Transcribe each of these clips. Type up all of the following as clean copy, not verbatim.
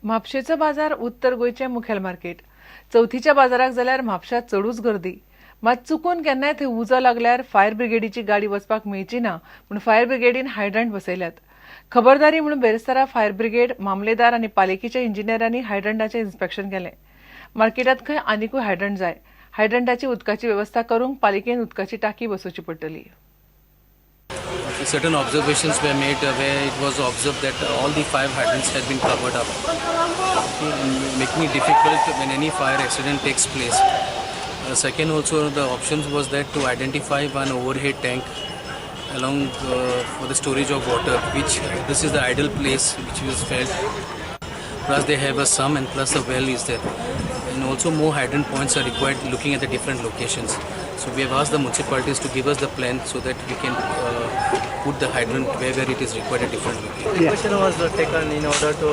म्हापशेचो बाजार उत्तर गोंयचें मुखेल मार्केट. चवथीच्या बाजाराक जाल्यार म्हापशां चडूच गर्दी. मात चुकून केन्नाय थंय उजो लागल्यार फायर ब्रिगेडीची गाडी वचपाक मेळची ना म्हूण फायर ब्रिगेडीन हायड्रंट बसयल्यात. खबरदारी म्हणून बेरेस्तारा फायर ब्रिगेड, मामलेदार आनी पालिकेच्या इंजिनियरांनी हायड्रंटाचें इन्स्पेक्शन केलें. मार्केटांत खंय आनिकूय हायड्रंट जाय. हायड्रंटाची उदकाची वेवस्था करूंक पालिकेन उदकाची टाकी बसोवची पडटली. Certain observations were made where it was observed that all the five hydrants had been covered up, okay, and making it difficult when any fire accident takes place. Second, also the options was that to identify one overhead tank along for the storage of water, which this is the ideal place which was felt. Plus they have a sump and plus a well is there, and also more hydrant points are required looking at the different locations. So we have asked the municipalities to give us the plan so that we can put the hydrant where it is required at different locations. The question was taken in order to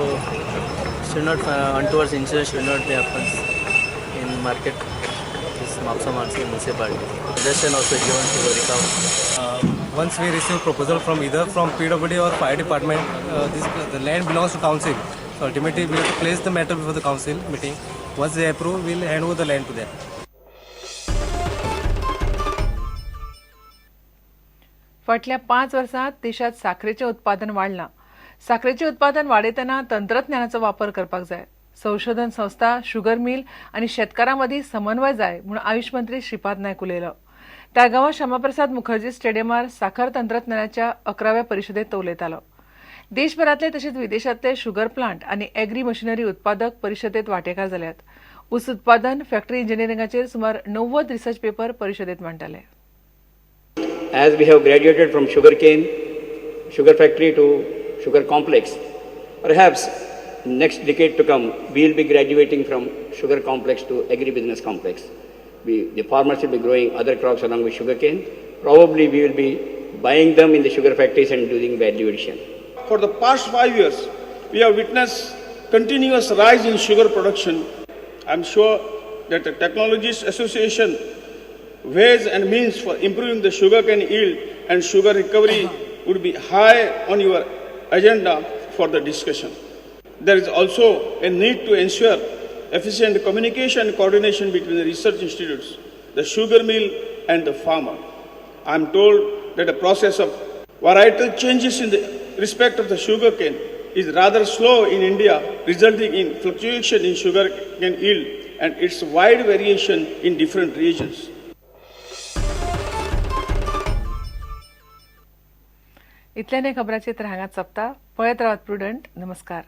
should not untoward incident should not be happens in market. This Mapsa Mansi municipality. Suggestion also given to recover. Once we receive proposal from either from PWD or fire department, the land belongs to council. So ultimately we have to place the matter before the council meeting. Once they approve, we will hand over the land to them. फाटल्या 5 वर्सांत देशांत साखरेचें उत्पादन वाडलां. साखरेचें उत्पादन वाडयतना तंत्रज्ञानाचो वापर करपाक जाय. संशोधन संस्था, शुगर मिल आनी शेतकारां मदीं समन्वय जाय म्हूण आयुष मंत्री श्रीपाद नायक उलयलो. ताळगांवां श्यामाप्रसाद मुखर्जी स्टेडियमार साखर तंत्रज्ञानाच्या 11व्या परिशदेंत तो उलयतालो. देशभरांतले तशेंच विदेशांतले शुगर प्लांट आनी एग्री मशिनरी उत्पादक परिशदेंत वांटेकार जाल्यात. ऊस उत्पादन, फॅक्टरी इंजिनियरिंगाचेर सुमार 90 रिसर्च पेपर परिशदेंत मांडटले. As we have graduated from sugarcane, sugar factory to sugar complex, perhaps next decade to come, we will be graduating from sugar complex to agribusiness complex. The farmers will be growing other crops along with sugarcane. Probably we will be buying them in the sugar factories and doing value addition. For the past 5 years, we have witnessed continuous rise in sugar production. I am sure that the Technologists Association ways and means for improving the sugarcane yield and sugar recovery would be high on your agenda for the discussion. There is also a need to ensure efficient communication and coordination between the research institutes, the sugar mill and the farmer. I am told that the process of varietal changes in the respect of the sugarcane is rather slow in India, resulting in fluctuation in sugarcane yield and its wide variation in different regions. इतल्याने खबराचे तर हांगाच सोंपता. पळयत रावात prudent. नमस्कार.